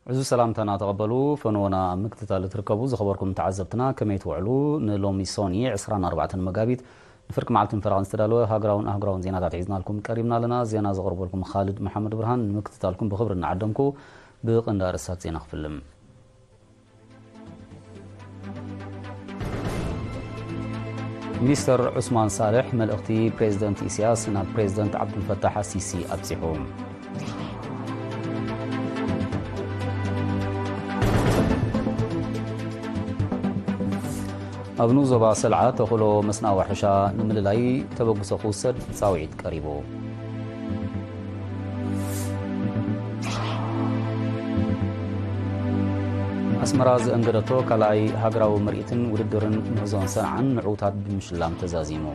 ዕዙዝ ሰላምታና ተቐበሉ። ፈነወና ኣብ ምክትታል እትርከቡ ዝኸበርኩም ተዓዘብትና፣ ከመይ ትውዕሉ? ንሎሚ ሶኒ ዕስራን ኣርባዕተን መጋቢት ንፍርቂ መዓልትን ፈረቓን ዝተዳለወ ሃገራውን ኣህጉራውን ዜናታት ሒዝናልኩም ቀሪብና ኣለና። ዜና ዘቕርበልኩም ኻልድ መሓመድ ብርሃን። ንምክትታልኩም ብኽብሪ እናዓደምኩ፣ ብቐንዲ ኣርእስታት ዜና ክፍልም። ሚኒስተር ዑስማን ሳልሕ መልእኽቲ ፕሬዝደንት ኢሳያስ ናብ ፕሬዝደንት ዓብዱልፈታሕ ኣሲሲ ኣብጺሑ። ኣብ ንኡስ ዞባ ሰልዓ ተኽእሎ መስናዊ ሕርሻ ንምልላይ ተበግሶ ክውሰድ ጻውዒት ቀሪቡ። ኣስመራ ዘእንገደቶ ካልኣይ ሃገራዊ ምርኢትን ውድድርን ምህዞን ሰንዓን ንዕዉታት ብምሽላም ተዛዚሙ።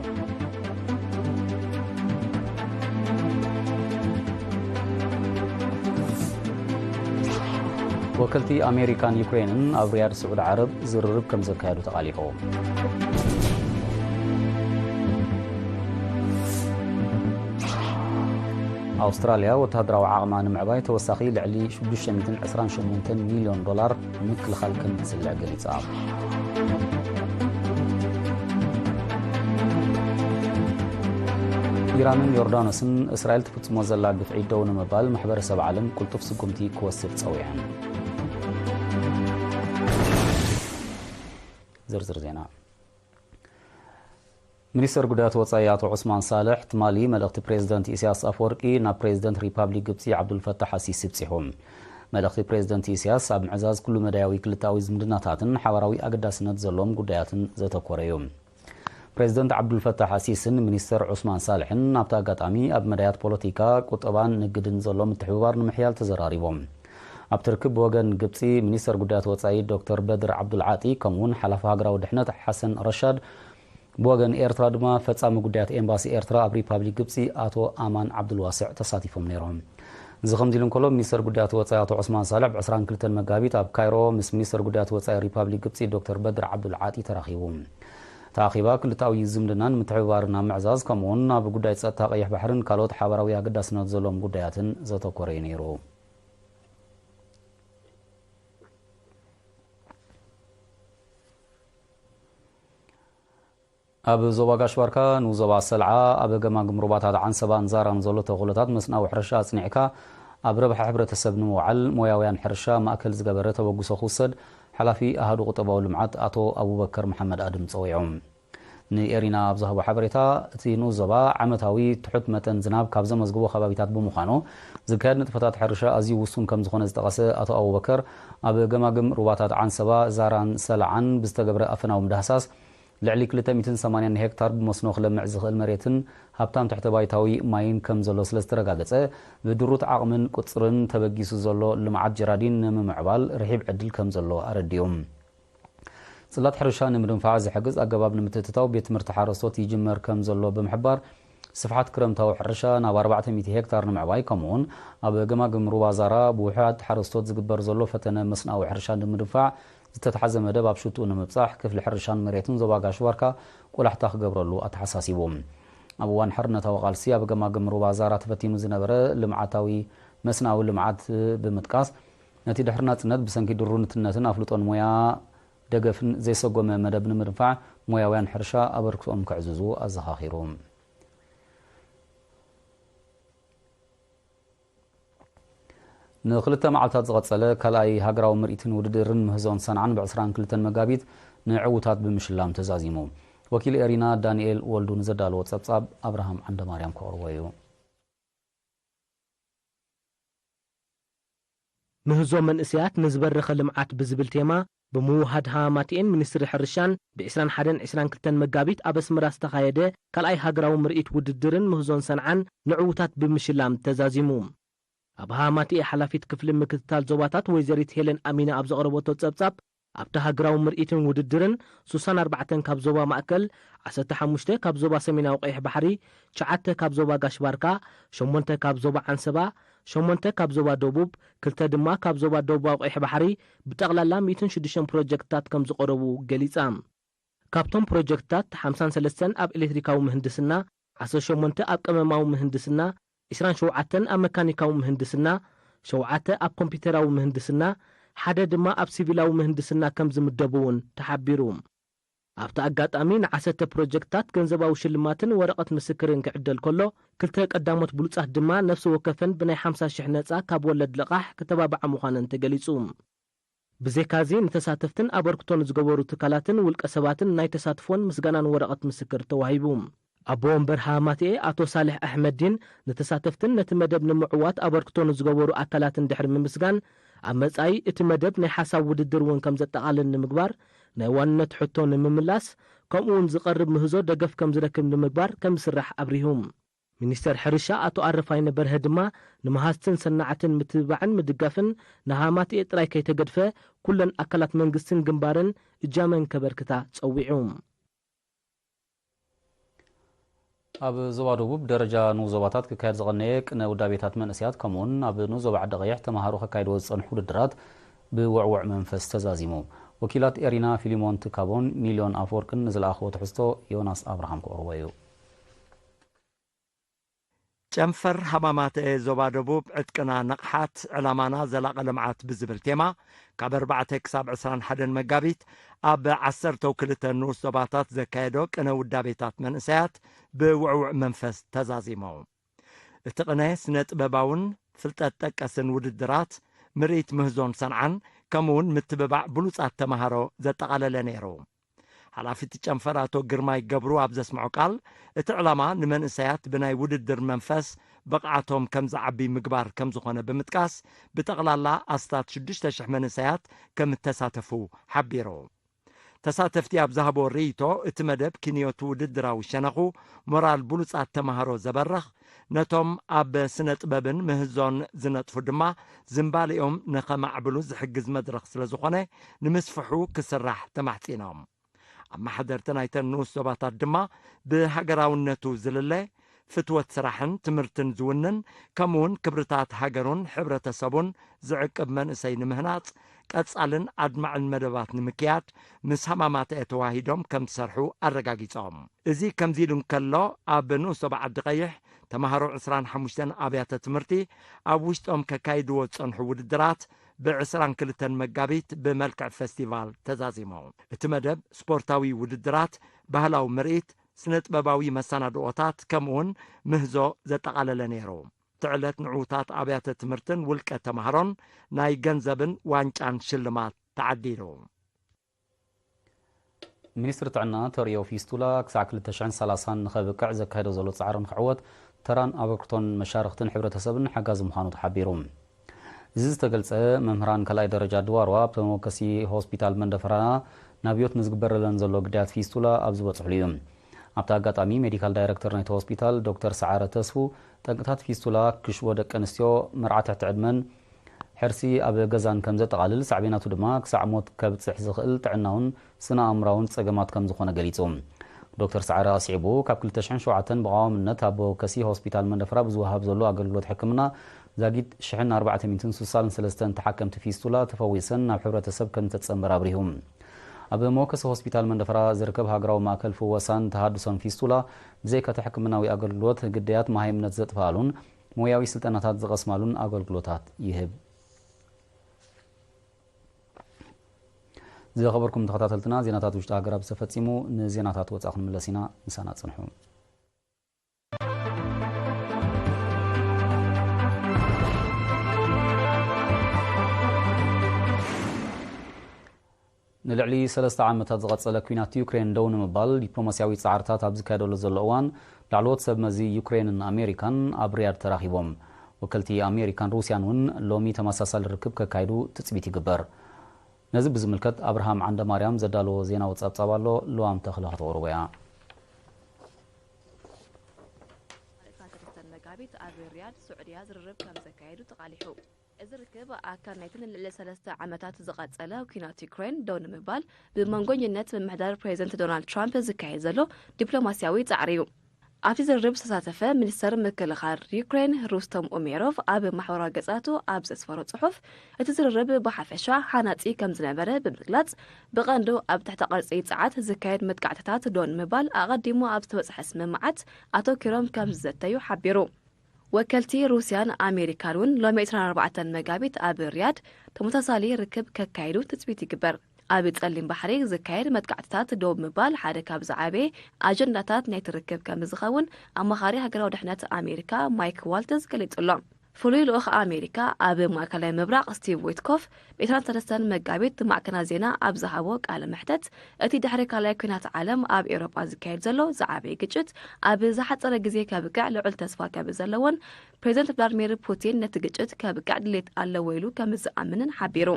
ወከልቲ ኣሜሪካን ዩክሬንን ኣብ ሪያድ ስዑዲ ዓረብ ዝርርብ ከም ዘካየዱ ተቓሊሑ። ኣውስትራልያ ወተሃደራዊ ዓቕማ ንምዕባይ ተወሳኺ ልዕሊ ሽዱሽተ ሚእትን ዕስራን ሸሞንተን ሚልዮን ዶላር ምክልኻል ከም እትስልዕ ገሊጻ። ኢራንን ዮርዳኖስን እስራኤል ትፍጽሞ ዘላ ግፍዒ ደው ንምባል ማሕበረሰብ ዓለም ቅልጡፍ ስጉምቲ ክወስድ ጸዊዐን። ዝርዝር ዜና። ሚኒስተር ጉዳያት ወጻኢ ኣቶ ዑስማን ሳልሕ ትማሊ መልእኽቲ ፕሬዝደንት ኢሳያስ ኣፈወርቂ ናብ ፕሬዝደንት ሪፓብሊክ ግብጺ ዓብዱልፈታሕ ኣሲሲ ኣብጺሑ። መልእኽቲ ፕሬዝደንት ኢሳያስ ኣብ ምዕዛዝ ኩሉ መዳያዊ ክልተኣዊ ዝምድናታትን ሓባራዊ ኣገዳስነት ዘለዎም ጉዳያትን ዘተኮረ እዩ። ፕሬዝደንት ዓብዱልፈታሕ ኣሲስን ሚኒስተር ዑስማን ሳልሕን ኣብቲ ኣጋጣሚ ኣብ መዳያት ፖለቲካ፣ ቁጠባን ንግድን ዘሎ ምትሕብባር ንምሕያል ተዘራሪቦም። ኣብቲ ርክብ ብወገን ግብጺ ሚኒስተር ጉዳያት ወጻኢ ዶክተር በድር ዓብዱልዓጢ ከምኡውን ሓላፊ ሃገራዊ ድሕነት ሓሰን ረሻድ፣ ብወገን ኤርትራ ድማ ፈጻሚ ጉዳያት ኤምባሲ ኤርትራ ኣብ ሪፓብሊክ ግብጺ ኣቶ ኣማን ዓብዱልዋስዕ ተሳቲፎም ነይሮም። እዚ ከምዚ ኢሉ እንከሎ፣ ሚኒስተር ጉዳያት ወጻኢ ኣቶ ዑስማን ሳልሕ ብ ዕስራን ክልተን መጋቢት ኣብ ካይሮ ምስ ሚኒስተር ጉዳያት ወጻኢ ሪፓብሊክ ግብጺ ዶክተር በድር ዓብዱልዓጢ ተራኺቡ። እቲ ኣኼባ ክልተኣዊ ዝምድናን ምትሕብባርን ኣብ ምዕዛዝ ከምኡውን ኣብ ጉዳይ ጸጥታ ቀይሕ ባሕርን ካልኦት ሓባራዊ ኣገዳስነት ዘለዎም ጉዳያትን ዘተኮረ እዩ ነይሩ። ኣብ ዞባ ጋሽ ባርካ ንዞባ ሰልዓ ኣብ ገማግም ሩባታት ዓንሰባን ዛራን ዘሎ ተኽእሎታት መስናዊ ሕርሻ ኣጽኒዕካ ኣብ ረብሓ ሕብረተሰብ ንምውዓል ሞያውያን ሕርሻ ማእከል ዝገበረ ተበግሶ ክውሰድ ሓላፊ ኣሃዱ ቁጠባዊ ልምዓት ኣቶ ኣቡበከር መሓመድ ኣድም ጸዊዖም። ንኤሪና ኣብ ዝሃቦ ሓበሬታ፣ እቲ ንኡስ ዞባ ዓመታዊ ትሑት መጠን ዝናብ ካብ ዘመዝግቦ ከባቢታት ብምዃኑ፣ ዝካየድ ንጥፈታት ሕርሻ ኣዝዩ ውሱን ከም ዝኾነ ዝጠቐሰ ኣቶ ኣቡበከር፣ ኣብ ገማግም ሩባታት ዓንሰባ፣ ዛራን ሰላዓን ብዝተገብረ ኣፈናዊ ምድህሳስ፣ ልዕሊ ክልተ ሚእትን ሰማንያን ሄክታር ብመስኖ ክለምዕ ዝኽእል መሬትን ሃብታም ትሕተ ባይታዊ ማይን ከም ዘሎ ስለ ዝተረጋገጸ፣ ብድሩት ዓቕምን ቁጽርን ተበጊሱ ዘሎ ልምዓት ጀራዲን ንምምዕባል ርሒብ ዕድል ከም ዘሎ ኣረዲኡ። ጽላት ሕርሻ ንምድንፋዕ ዝሕግዝ ኣገባብ ንምትእትታው ቤት ትምህርቲ ሓረስቶት ይጅመር ከም ዘሎ ብምሕባር፣ ስፍሓት ክረምታዊ ሕርሻ ናብ ኣርባዕተ ሚእቲ ሄክታር ንምዕባይ፣ ከምኡውን ኣብ ገማግም ሩባ ዛራ ብውሑዳት ሓረስቶት ዝግበር ዘሎ ፈተነ መስናዊ ሕርሻ ንምድንፋዕ ዝተታሕዘ መደብ ኣብ ሽትኡ ንምብጻሕ፣ ክፍሊ ሕርሻን መሬትን ዞባ ጋሽ ባርካ ቆላሕታ ክገብረሉ ኣተሓሳሲቡ። ኣብ እዋን ሓርነታዊ ቃልሲ ኣብ ገማግም ሩባ ዛራ ተፈቲኑ ዝነበረ ልምዓታዊ መስናዊ ልምዓት ብምጥቃስ፣ ነቲ ድሕሪ ናጽነት ብሰንኪ ድሩትነትን ኣፍልጦን ሞያ ደገፍን ዘይሰጎመ መደብ ንምድንፋዕ ሞያውያን ሕርሻ ኣበርክቶኦም ከዕዝዙ ኣዘኻኺሩ። ንኽልተ መዓልታት ዝቐጸለ ካልኣይ ሃገራዊ ምርኢትን ውድድርን ምህዞን ሰንዓን ብ ዕስራን ክልተን መጋቢት ንዕዉታት ብምሽላም ተዛዚሙ። ወኪል ኤሪና ዳንኤል ወልዱ ንዘዳለዎ ጸብጻብ ኣብርሃም ዓንደማርያም ከቕርቦ እዩ። ምህዞ መንእሰያት ንዝበረኸ ልምዓት ብዝብል ቴማ፣ ብምውሃድ ሃማማትኤን ሚኒስትሪ ሕርሻን፣ ብ ዕስራን ሓደን ዕስራን ክልተን መጋቢት ኣብ ኣስመራ ዝተኻየደ ካልኣይ ሃገራዊ ምርኢት ውድድርን ምህዞን ሰንዓን ንዕዉታት ብምሽላም ተዛዚሙ። ኣብ ሃማማትኤ ሓላፊት ክፍሊ ምክትታል ዞባታት ወይዘሪት ሄለን ኣሚና ኣብ ዘቕረበቶ ጸብጻብ፣ ኣብቲ ሃገራዊ ምርኢትን ውድድርን፣ ሱሳን ኣርባዕተን ካብ ዞባ ማእከል፣ ዓሰርተ ሓሙሽተ ካብ ዞባ ሰሜናዊ ቀይሕ ባሕሪ፣ ትሽዓተ ካብ ዞባ ጋሽ ባርካ፣ ሸሞንተ ካብ ዞባ ዓንሰባ፣ ሸሞንተ ካብ ዞባ ደቡብ፣ ክልተ ድማ ካብ ዞባ ደቡባዊ ቀይሕ ባሕሪ፣ ብጠቕላላ ሚእትን ሽዱሽተን ፕሮጀክትታት ከም ዝቐረቡ ገሊጻ። ካብቶም ፕሮጀክትታት፣ ሓምሳን ሰለስተን ኣብ ኤሌክትሪካዊ ምህንድስና፣ ዓሰርተ ሸሞንተ ኣብ ቀመማዊ ምህንድስና፣ ዕስራን ሸውዓተን ኣብ መካኒካዊ ምህንድስና፣ ሸውዓተ ኣብ ኮምፒተራዊ ምህንድስና፣ ሓደ ድማ ኣብ ሲቪላዊ ምህንድስና ከም ዝምደቡ እውን ተሓቢሩ። ኣብቲ ኣጋጣሚ ንዓሰርተ ፕሮጀክትታት ገንዘባዊ ሽልማትን ወረቐት ምስክርን ክዕደል ከሎ፣ ክልተ ቀዳሞት ብሉጻት ድማ ነፍሲ ወከፈን ብናይ ሓምሳ ሽሕ ነጻ ካብ ወለድ ልቓሕ ክተባብዓ ምዃነን ተገሊጹ። ብዘይካዚ ንተሳተፍትን ኣበርክቶ ንዝገበሩ ትካላትን ውልቀ ሰባትን ናይ ተሳትፎን ምስጋናን ወረቐት ምስክር ተዋሂቡ። ኣቦ ወንበር ሃማትኤ ኣቶ ሳልሕ ኣሕመዲን ንተሳተፍትን ነቲ መደብ ንምዕዋት ኣበርክቶ ንዝገበሩ ኣካላትን ድሕሪ ምምስጋን፣ ኣብ መጻኢ እቲ መደብ ናይ ሓሳብ ውድድር እውን ከም ዘጠቓልል ንምግባር፣ ናይ ዋንነት ሕቶ ንምምላስ፣ ከምኡ እውን ዝቐርብ ምህዞ ደገፍ ከም ዝረክብ ንምግባር ከም ዝስራሕ ኣብሪሁ። ሚኒስተር ሕርሻ ኣቶ ኣረፋይነ በርሀ ድማ ንመሃዝትን ሰናዕትን ምትብባዕን ምድጋፍን ንሃማትኤ ጥራይ ከይተገድፈ ኩለን ኣካላት መንግስትን ግንባርን እጃመን ከበርክታ ጸዊዑ። ኣብ ዞባ ደቡብ ደረጃ ንኡስ ዞባታት ክካየድ ዝቐነየ ቅነ ውዳቤታት መንእሰያት ከምኡውን ኣብ ንኡስ ዞባ ዓዲ ቀይሕ ተማሃሮ ከካይድዎ ዝጸንሑ ውድድራት ብውዕውዕ መንፈስ ተዛዚሙ። ወኪላት ኤሪና ፊሊሞን ትካቦን ሚልዮን ኣፈወርቅን ንዝለኣኽዎ ትሕዝቶ ዮናስ ኣብርሃም ክቕርቦ እዩ። ጨንፈር ሃማማተ ዞባ ደቡብ ዕጥቅና ንቕሓት ዕላማና ዘላቒ ልምዓት ብዝብል ቴማ ካብ ኣርባዕተ ክሳብ ዕስራን ሓደን መጋቢት ኣብ ዓሰርተው ክልተ ንኡስ ዞባታት ዘካየዶ ቅነ ውዳቤታት መንእሰያት ብውዕውዕ መንፈስ ተዛዚሞ። እቲ ቅነ ስነ ጥበባውን ፍልጠት ጠቀስን ውድድራት፣ ምርኢት ምህዞን ሰንዓን ከምኡውን ምትብባዕ ብሉጻት ተማሃሮ ዘጠቓለለ ነይሩ። ሓላፊ እቲ ጨንፈር ኣቶ ግርማይ ገብሩ ኣብ ዘስምዖ ቃል፣ እቲ ዕላማ ንመንእሰያት ብናይ ውድድር መንፈስ ብቕዓቶም ከም ዝዓቢ ምግባር ከም ዝኾነ ብምጥቃስ፣ ብጠቕላላ ኣስታት ሽዱሽተ ሽሕ መንእሰያት ከም እተሳተፉ ሓቢሩ። ተሳተፍቲ ኣብ ዝሃቦ ርእይቶ፣ እቲ መደብ ክንዮት ውድድራዊ ሸነኹ ሞራል ብሉጻት ተማሃሮ ዘበርኽ፣ ነቶም ኣብ ስነ ጥበብን ምህዞን ዝነጥፉ ድማ ዝንባሌኦም ንኸማዕብሉ ዝሕግዝ መድረኽ ስለ ዝኾነ፣ ንምስፍሑ ክስራሕ ተማሕጺኖም። ኣመሓደርቲ ናይተን ንኡስ ዞባታት ድማ ብሃገራውነቱ ዝልለ፣ ፍትወት ስራሕን ትምህርትን ዝውንን፣ ከምኡውን ክብርታት ሃገሩን ሕብረተሰቡን ዝዕቅብ መንእሰይ ንምህናጽ፣ ቀጻልን ኣድማዕን መደባት ንምክያድ ምስ ሃማማተኤ ተዋሂዶም ከም ዝሰርሑ ኣረጋጊጾም። እዚ ከምዚ ኢሉ እንከሎ፣ ኣብ ንኡስ ዞባ ዓዲ ቀይሕ ተማሃሮ ዕስራን ሓሙሽተን ኣብያተ ትምህርቲ ኣብ ውሽጦም ከካይድዎ ዝጸንሑ ውድድራት ብዕስራን ክልተን መጋቢት ብመልክዕ ፈስቲቫል ተዛዚሙ። እቲ መደብ ስፖርታዊ ውድድራት፣ ባህላዊ ምርኢት፣ ስነ ጥበባዊ መሰናድኦታት ከምኡውን ምህዞ ዘጠቓለለ ነይሩ። እቲ ዕለት ንዕዉታት ኣብያተ ትምህርትን ውልቀ ተማሃሮን ናይ ገንዘብን ዋንጫን ሽልማት ተዓዲሉ። ሚኒስትሪ ጥዕና ተርእዮ ፊስቱላ ክሳዕ ክልተ ሽሕን ሰላሳን ንኸብቅዕ ዘካየዶ ዘሎ ጻዕርን ክዕወት ተራን ኣበርክቶን መሻርኽትን ሕብረተሰብን ሓጋዚ ምዃኑ ተሓቢሩ። እዚ ዝተገልጸ መምህራን ካልኣይ ደረጃ ድዋርዋ ኣብ ተመወከሲ ሆስፒታል መንደፈራ ናብዮት ንዝግበረለን ዘሎ ግዳያት ፊስቱላ ኣብ ዝበጽሕሉ እዩ። ኣብቲ ኣጋጣሚ ሜዲካል ዳይረክተር ናይቲ ሆስፒታል ዶክተር ሰዓረ ተስፉ፣ ጠንቅታት ፊስቱላ ክሽቦ ደቂ ኣንስትዮ፣ መርዓ ትሕቲ ዕድመን ሕርሲ ኣብ ገዛን ከም ዘጠቓልል፣ ሳዕቤናቱ ድማ ክሳዕ ሞት ከብጽሕ ዝኽእል ጥዕናውን ስነ ኣእምራውን ጸገማት ከም ዝኾነ ገሊጹ። ዶክተር ሰዓረ ኣስዒቡ፣ ካብ ክልተ ሽሕን ሸውዓተን ብቐዋምነት ኣብ መወከሲ ሆስፒታል መንደፈራ ብዝወሃብ ዘሎ ኣገልግሎት ሕክምና ዛጊት ሽሕን ኣርባዕተ ሚእትን ስሳን ሰለስተን ተሓከምቲ ፊስቱላ ተፈዊሰን ናብ ሕብረተሰብ ከም ዝተጸንበረ ኣብሪሁ። ኣብ መወከሲ ሆስፒታል መንደፈራ ዝርከብ ሃገራዊ ማእከል ፍወሳን ተሃድሶን ፊስቱላ፣ ብዘይካ እቲ ሕክምናዊ ኣገልግሎት፣ ግዳያት መሃይምነት ዘጥፍኣሉን ሞያዊ ስልጠናታት ዝቐስማሉን ኣገልግሎታት ይህብ። ዝኸበርኩም ተኸታተልትና፣ ዜናታት ውሽጢ ሃገር ኣብዚ ተፈጺሙ። ንዜናታት ወጻኢ ክንምለስ ኢና፣ ምሳና ጽንሑ። ንልዕሊ ሰለስተ ዓመታት ዝቐጸለ ኲናት ዩክሬን ደው ንምባል ዲፕሎማስያዊ ጻዕርታት ኣብ ዝካየደሉ ዘሎ እዋን፣ ላዕለዎት ሰብ መዚ ዩክሬንን ኣሜሪካን ኣብ ሪያድ ተራኺቦም። ወከልቲ ኣሜሪካን ሩስያን እውን ሎሚ ተመሳሳሊ ርክብ ከካይዱ ትጽቢት ይግበር። ነዚ ብዝምልከት ኣብርሃም ዓንደማርያም ዘዳለዎ ዜናዊ ጸብጻብ ኣሎ፣ ልዋም ተኽለ ከተቕርቦ እያ። ኣርባዕተ መጋቢት ኣብ ሪያድ ስዑድያ ዝርርብ ከም ዘካየዱ ተቓሊሑ። እዚ ርክብ ኣካል ናይቲ ንልዕሊ ሰለስተ ዓመታት ዝቐጸለ ኲናት ዩክሬን ደው ንምባል ብመንጎኝነት ምምሕዳር ፕሬዚደንት ዶናልድ ትራምፕ ዝካየድ ዘሎ ዲፕሎማስያዊ ጻዕሪ እዩ። ኣብቲ ዝርርብ ዝተሳተፈ ሚኒስተር ምክልኻል ዩክሬን ሩስቶም ኡሜሮቭ ኣብ ማሕበራዊ ገጻቱ ኣብ ዘስፈሮ ጽሑፍ፣ እቲ ዝርርብ ብሓፈሻ ሃናጺ ከም ዝነበረ ብምግላጽ፣ ብቐንዱ ኣብ ትሕተ ቅርጺ ጸዓት ዝካየድ መጥቃዕትታት ደው ንምባል ኣቐዲሙ ኣብ ዝተበጽሐ ስምምዓት ኣተኲሮም ከም ዝዘተዩ ሓቢሩ። ወከልቲ ሩስያን ኣሜሪካን እውን ሎሚ ዕስራን ኣርባዕተን መጋቢት ኣብ ሪያድ ተመሳሳሊ ርክብ ከካይዱ ትጽቢት ይግበር። ኣብ ጸሊም ባሕሪ ዝካየድ መጥቃዕትታት ደው ምባል ሓደ ካብ ዝዓበየ ኣጀንዳታት ናይቲ ርክብ ከም ዝኸውን ኣማኻሪ ሃገራዊ ድሕነት ኣሜሪካ ማይክ ዋልትዝ ገሊጹ ኣሎ። ፍሉይ ልኡኽ ኣሜሪካ ኣብ ማእከላይ ምብራቕ ስቲቭ ዊትኮፍ ብ ዕስራን ሰለስተን መጋቢት ንማዕከናት ዜና ኣብ ዝሃቦ ቃለ መሕተት፣ እቲ ድሕሪ ካልኣይ ኲናት ዓለም ኣብ ኤውሮጳ ዝካየድ ዘሎ ዝዓበየ ግጭት ኣብ ዝሓጸረ ግዜ ከብቅዕ ልዑል ተስፋ ከም ዘለዎን ፕሬዚደንት ቭላድሚር ፑቲን ነቲ ግጭት ከብቅዕ ድሌት ኣለዎ ኢሉ ከም ዝኣምንን ሓቢሩ።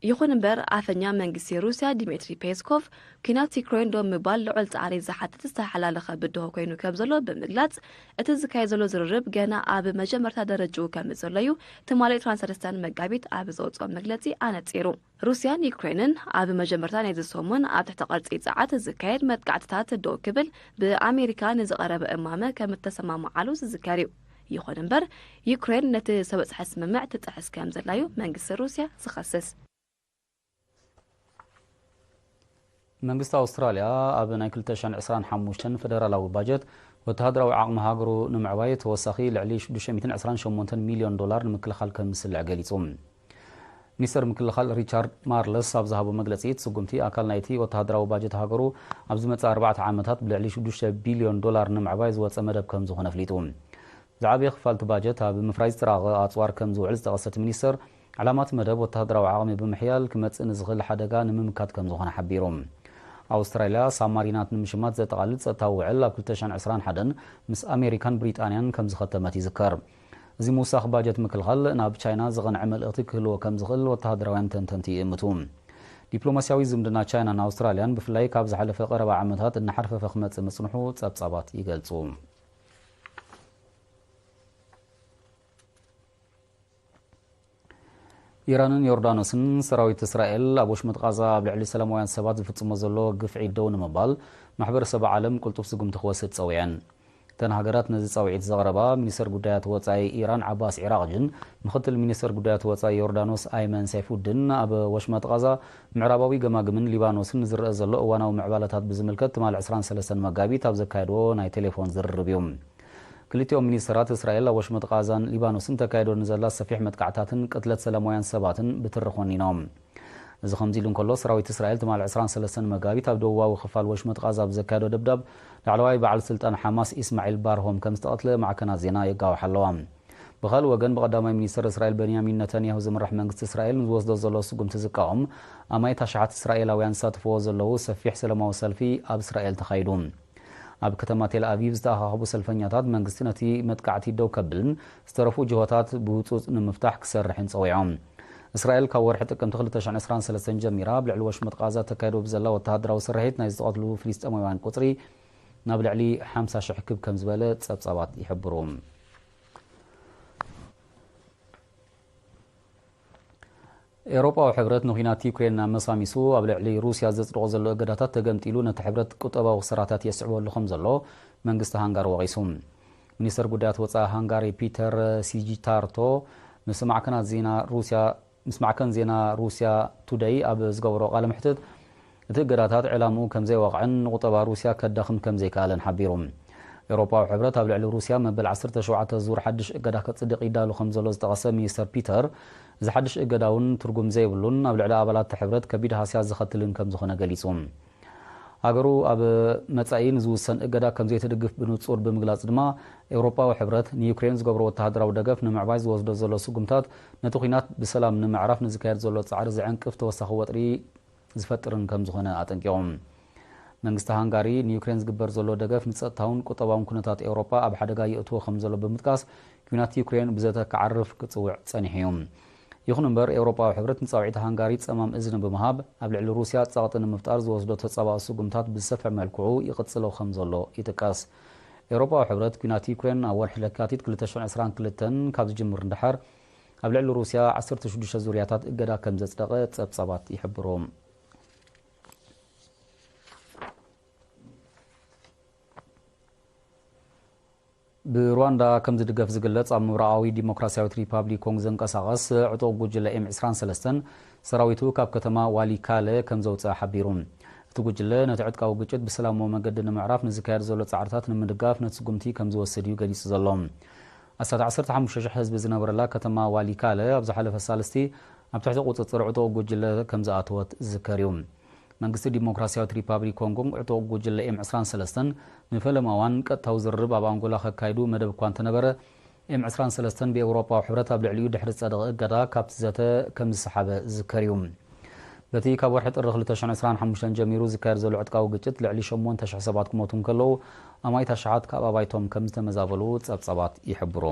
ይኹን እምበር፣ ኣፈኛ መንግስቲ ሩስያ ዲሚትሪ ፔስኮቭ፣ ኲናት ዩክሬን ደው ምባል ልዑል ጻዕሪ ዝሓትት ዝተሓላለኸ ብድሆ ኮይኑ ከም ዘሎ ብምግላጽ፣ እቲ ዝካየድ ዘሎ ዝርርብ ገና ኣብ መጀመርታ ደረጃኡ ከም ዘሎ እዩ ትማሊ ዕስራን ሰለስተን መጋቢት ኣብ ዘውጽኦ መግለጺ ኣነጺሩ። ሩስያን ዩክሬንን ኣብ መጀመርታ ናይዚ ሰሙን ኣብ ትሕቲ ቅርጺ ጸዓት ዝካየድ መጥቃዕትታት ደው ክብል ብኣሜሪካ ንዝቐረበ እማመ ከም እተሰማምዓሉ ዝዝከር እዩ። ይኹን እምበር፣ ዩክሬን ነቲ ዝተበጽሐ ስምምዕ ትጥሕስ ከም ዘላ እዩ መንግስቲ ሩስያ ዝኸስስ። መንግስቲ ኣውስትራልያ ኣብ ናይ ክልተ ሽሕን ዕስራን ሓሙሽተን ፈደራላዊ ባጀት ወተሃደራዊ ዓቕሚ ሃገሩ ንምዕባይ ተወሳኺ ልዕሊ ሽዱሽተ ሚእትን ዕስራን ሸሞንተን ሚልዮን ዶላር ንምክልኻል ከም ዝስልዕ ገሊጹ። ሚኒስተር ምክልኻል ሪቻርድ ማርለስ ኣብ ዝሃቦ መግለጺ፣ እቲ ስጉምቲ ኣካል ናይቲ ወተሃደራዊ ባጀት ሃገሩ ኣብ ዝመጽእ ኣርባዕተ ዓመታት ብልዕሊ ሽዱሽተ ቢልዮን ዶላር ንምዕባይ ዝወጸ መደብ ከም ዝኾነ ኣፍሊጡ። ዝዓበየ ክፋል እቲ ባጀት ኣብ ምፍራይ ዝጥራቐ ኣጽዋር ከም ዝውዕል ዝጠቐሰ እቲ ሚኒስተር፣ ዕላማ እቲ መደብ ወተሃደራዊ ዓቕሚ ብምሕያል ክመጽእ ንዝኽእል ሓደጋ ንምምካት ከም ዝኾነ ሓቢሩ። ኣውስትራልያ ሳብማሪናት ንምሽማት ዘጠቓልል ጸጥታዊ ውዕል ኣብ ክልተ ሽሕን ዕስራን ሓደን ምስ ኣሜሪካን ብሪጣንያን ከም ዝኸተመት ይዝከር። እዚ ምውሳኽ ባጀት ምክልኻል ናብ ቻይና ዝቐንዐ መልእኽቲ ክህልዎ ከም ዝኽእል ወተሃደራውያን ተንተንቲ ይእምቱ። ዲፕሎማስያዊ ዝምድና ቻይናን ኣውስትራልያን ብፍላይ ካብ ዝሓለፈ ቀረባ ዓመታት እናሓርፈፈ ክመጽእ ምጽንሑ ጸብጻባት ይገልጹ። ኢራንን ዮርዳኖስን ሰራዊት እስራኤል ኣብ ወሽመጥ ቃዛ ኣብ ልዕሊ ሰላማውያን ሰባት ዝፍጽሞ ዘሎ ግፍዒ ደው ንምባል ማሕበረሰብ ዓለም ቅልጡፍ ስጉምቲ ክወስድ ጸዊዐን። እተን ሃገራት ነዚ ጻውዒት ዘቕረባ ሚኒስተር ጉዳያት ወጻኢ ኢራን ዓባስ ዒራቕጅን ምኽትል ሚኒስተር ጉዳያት ወጻኢ ዮርዳኖስ ኣይመን ሰይፉድን ኣብ ወሽመጥ ቃዛ፣ ምዕራባዊ ገማግምን ሊባኖስን ዝረአ ዘሎ እዋናዊ ምዕባለታት ብዝምልከት ትማሊ ዕስራን ሰለስተን መጋቢት ኣብ ዘካየድዎ ናይ ቴሌፎን ዝርርብ እዩ። ክልቲኦም ሚኒስተራት እስራኤል ኣብ ወሽመጥ ቃዛን ሊባኖስን ተካይዶ ንዘላ ሰፊሕ መጥቃዕታትን ቅትለት ሰላማውያን ሰባትን ብትሪ ኮኒኖም። እዚ ከምዚ ኢሉ እንከሎ፣ ሰራዊት እስራኤል ትማሊ ዕስራን ሰለስተን መጋቢት ኣብ ደቡባዊ ክፋል ወሽመጥ ቃዛ ኣብ ዘካየዶ ደብዳብ፣ ላዕለዋይ በዓል ስልጣን ሓማስ ኢስማዒል ባርሆም ከም ዝተቐትለ ማዕከናት ዜና የጋውሓ ኣለዋ። ብኻልእ ወገን፣ ብቐዳማይ ሚኒስተር እስራኤል በንያሚን ነታንያሁ ዝምራሕ መንግስቲ እስራኤል ንዝወስዶ ዘሎ ስጉምቲ ዝቃወም ኣማኢት ኣሽሓት እስራኤላውያን ዝሳተፍዎ ዘለዉ ሰፊሕ ሰላማዊ ሰልፊ ኣብ እስራኤል ተኻይዱ። ኣብ ከተማ ቴል ኣቪቭ ዝተኣኻኸቡ ሰልፈኛታት፣ መንግስቲ ነቲ መጥቃዕቲ ደው ከብልን ዝተረፉ ጅሆታት ብህጹጽ ንምፍታሕ ክሰርሕን ጸዊዖም። እስራኤል ካብ ወርሒ ጥቅምቲ ክልተ ሽሕን ዕስራን ሰለስተን ጀሚራ ኣብ ልዕሊ ወሽመጥ ቃዛ ተካይዶ ብዘላ ወተሃደራዊ ስርሒት ናይ ዝተቐትሉ ፍልስጤማውያን ቁጽሪ ናብ ልዕሊ ሓምሳ ሽሕ ክብ ከም ዝበለ ጸብጻባት ይሕብሩ። ኤውሮጳዊ ሕብረት ንኲናት ዩክሬን ኣመሳሚሱ ኣብ ልዕሊ ሩስያ ዘጽድቖ ዘሎ እገዳታት ተገምጢሉ ነቲ ሕብረት ቁጠባዊ ክስራታት የስዕበሉ ከም ዘሎ መንግስቲ ሃንጋሪ ወቒሱ። ሚኒስተር ጉዳያት ወጻኢ ሃንጋሪ ፒተር ሲጂታርቶ ምስ ማዕከናት ዜና ሩስያ ምስ ማዕከን ዜና ሩስያ ቱደይ ኣብ ዝገበሮ ቃለ መሕትት፣ እቲ እገዳታት ዕላምኡ ከም ዘይወቕዕን ንቁጠባ ሩስያ ከዳኽም ከም ዘይከኣለን ሓቢሩ። ኤውሮጳዊ ሕብረት ኣብ ልዕሊ ሩስያ መበል ዓሰርተ ሸውዓተ ዙር ሓድሽ እገዳ ከጽድቕ ይዳሉ ከም ዘሎ ዝጠቐሰ ሚኒስተር ፒተር፣ እዚ ሓድሽ እገዳ እውን ትርጉም ዘይብሉን ኣብ ልዕሊ ኣባላት እቲ ሕብረት ከቢድ ሃስያ ዘኸትልን ከም ዝኾነ ገሊጹ። ሃገሩ ኣብ መጻኢ ንዝውሰን እገዳ ከም ዘይትድግፍ ብንጹር ብምግላጽ ድማ፣ ኤውሮጳዊ ሕብረት ንዩክሬን ዝገብሮ ወተሃደራዊ ደገፍ ንምዕባይ ዝወስዶ ዘሎ ስጉምታት፣ ነቲ ኲናት ብሰላም ንምዕራፍ ንዝካየድ ዘሎ ጻዕሪ ዝዕንቅፍ ተወሳኺ ወጥሪ ዝፈጥርን ከም ዝኾነ ኣጠንቂቖም። መንግስቲ ሃንጋሪ ንዩክሬን ዝግበር ዘሎ ደገፍ ንጸጥታውን ቁጠባውን ኩነታት ኤውሮጳ ኣብ ሓደጋ የእትዎ ከም ዘሎ ብምጥቃስ፣ ኲናት ዩክሬን ብዘተ ክዓርፍ ክጽውዕ ጸኒሑ እዩ። ይኹን እምበር፣ ኤውሮጳዊ ሕብረት ንጻውዒት ሃንጋሪ ጸማም እዝኒ ብምሃብ፣ ኣብ ልዕሊ ሩስያ ጸቕጢ ንምፍጣር ዝወስዶ ተጻባኢ ስጉምታት ብዝሰፍሐ መልክዑ ይቕጽሎ ከም ዘሎ ይጥቀስ። ኤውሮጳዊ ሕብረት፣ ኲናት ዩክሬን ኣብ ወርሒ ለካቲት ክልተ ሽሕን ዕስራን ክልተን ካብ ዝጅምር ንደሓር፣ ኣብ ልዕሊ ሩስያ ዓሰርተ ሽዱሽተ ዙርያታት እገዳ ከም ዘጽደቐ ጸብጻባት ይሕብሩ። ብሩዋንዳ ከም ዝድገፍ ዝግለጽ ኣብ ምብራቓዊ ዲሞክራስያዊት ሪፓብሊክ ኮንጎ ዘንቀሳቐስ ዕጡቕ ጉጅለ ኤም ዕስራን ሰለስተን ሰራዊቱ ካብ ከተማ ዋሊካለ ከም ዘውጽኣ ሓቢሩ። እቲ ጉጅለ ነቲ ዕጥቃዊ ግጭት ብሰላማዊ መገዲ ንምዕራፍ ንዝካየድ ዘሎ ጻዕርታት ንምድጋፍ ነቲ ስጉምቲ ከም ዝወስድ እዩ ገሊጹ ዘሎ። ኣስታት ዓሰርተ ሓሙሽተ ሽሕ ህዝቢ ዝነበረላ ከተማ ዋሊካለ ኣብ ዝሓለፈ ሳልስቲ ኣብ ትሕቲ ቁጽጽር ዕጡቕ ጉጅለ ከም ዝኣተወት ዝዝከር እዩ። መንግስቲ ዲሞክራሲያዊት ሪፓብሊክ ኮንጎ ዕጡቕ ጉጅለ ኤም ዕስራን ሰለስተን ንፈለማ እዋን ቀጥታዊ ዝርርብ ኣብ ኣንጎላ ከካይዱ መደብ እኳ እንተነበረ፣ ኤም ዕስራን ሰለስተን ብኤውሮጳዊ ሕብረት ኣብ ልዕሊኡ ድሕሪ ዝጸደቐ እገዳ ካብቲ ዘተ ከም ዝሰሓበ ዝዝከር እዩ። በቲ ካብ ወርሒ ጥሪ ክልተ ሽሕን ዕስራን ሓሙሽተን ጀሚሩ ዝካየድ ዘሎ ዕጥቃዊ ግጭት ልዕሊ ሸሞንተ ሽሕ ሰባት ክሞቱ እንከለዉ፣ ኣማኢት ኣሽሓት ካብ ኣባይቶም ከም ዝተመዛበሉ ጸብጻባት ይሕብሩ።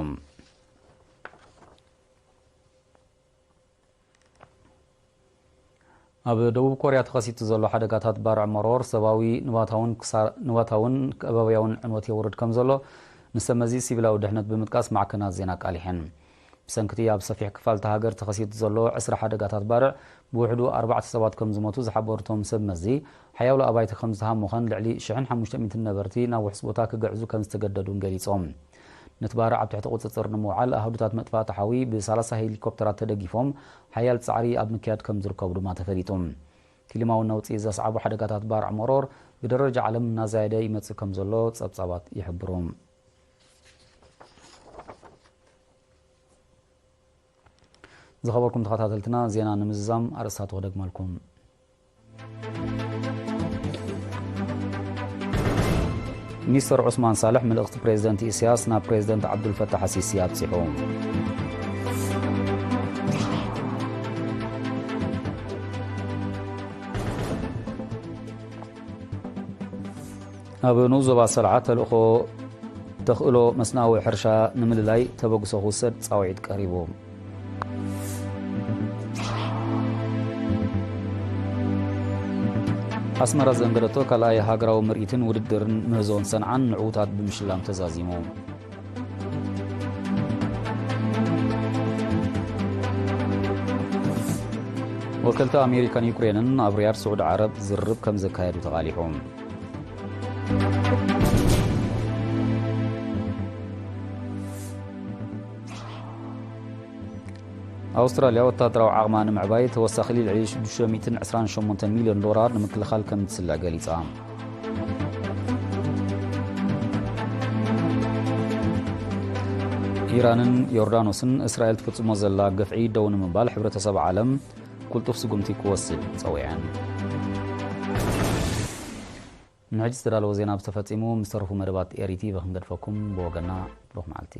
ኣብ ደቡብ ኮርያ ተኸሲቱ ዘሎ ሓደጋታት ባርዕ መሮር ሰብኣዊ ንዋታውን ክሳ-፣ ንዋታውን ከባብያውን ዕንወት የውርድ ከም ዘሎ ንሰብ መዚ ሲቪላዊ ድሕነት ብምጥቃስ ማዕከናት ዜና ኣቃሊሐን። ብሰንክቲ ኣብ ሰፊሕ ክፋል እታ ሃገር ተኸሲቱ ዘሎ ዕስራ ሓደጋታት ባርዕ ብውሕዱ ኣርባዕተ ሰባት ከም ዝሞቱ ዝሓበሩ እቶም ሰብ መዚ፣ ሓያሎ ኣባይቲ ከም ዝተሃሞኸን ልዕሊ ሽሕን ሓሙሽተ ሚእትን ነበርቲ ናብ ውሑስ ቦታ ክግዕዙ ከም ዝተገደዱን ገሊጾም። ነቲ ባርዕ ኣብ ትሕቲ ቁጽጽር ንምውዓል ኣሃዱታት መጥፋእቲ ሓዊ ብሰላሳ ሄሊኮፕተራት ተደጊፎም ሓያል ጻዕሪ ኣብ ምክያድ ከም ዝርከቡ ድማ ተፈሊጡ። ክሊማዊ ነውጺ ዘስዓቡ ሓደጋታት ባርዕ መሮር ብደረጃ ዓለም እናዛየደ ይመጽእ ከም ዘሎ ጸብጻባት ይሕብሩ። ዝኸበርኩም ተኸታተልትና፣ ዜና ንምዝዛም ኣርእስታቱ ክደግመልኩም። ሚኒስተር ዑስማን ሳልሕ ምልእኽቲ ፕሬዝደንት ኢሳያስ ናብ ፕሬዝደንት ዓብዱልፈታሕ ኣሲሲ ኣብጺሑ። ኣብ ንኡስ ዞባ ሰልዓ ተልእኾ ተኽእሎ መስናዊ ሕርሻ ንምልላይ ተበግሶ ክውሰድ ጻውዒት ቀሪቡ። ኣስመራ ዘንገደቶ ካልኣይ ሃገራዊ ምርኢትን ውድድርን ምህዞን ሰንዓን ንዕዉታት ብምሽላም ተዛዚሙ። ወከልቲ ኣሜሪካን ዩክሬንን ኣብ ሪያድ ስዑዲ ዓረብ ዝርርብ ከም ዘካየዱ ተቓሊሑ። ኣውስትራልያ ወታደራዊ ዓቕማ ንምዕባይ ተወሳኺ ልዕሊ ሽዱሽተ ሚእትን ዕስራን ሸሞንተ ሚልዮን ዶላር ንምክልኻል ከም እትስልዕ ገሊጻ። ኢራንን ዮርዳኖስን እስራኤል ትፍጽሞ ዘላ ግፍዒ ደው ንምባል ሕብረተሰብ ዓለም ቁልጡፍ ስጉምቲ ክወስድ ጸዊዐን። ንሕጂ ዝተዳለወ ዜና ብዝተፈጺሙ ምስ ተረፉ መደባት ኤሪ ቲቪ ክንገድፈኩም። ብወገና ብሩኽ መዓልቲ።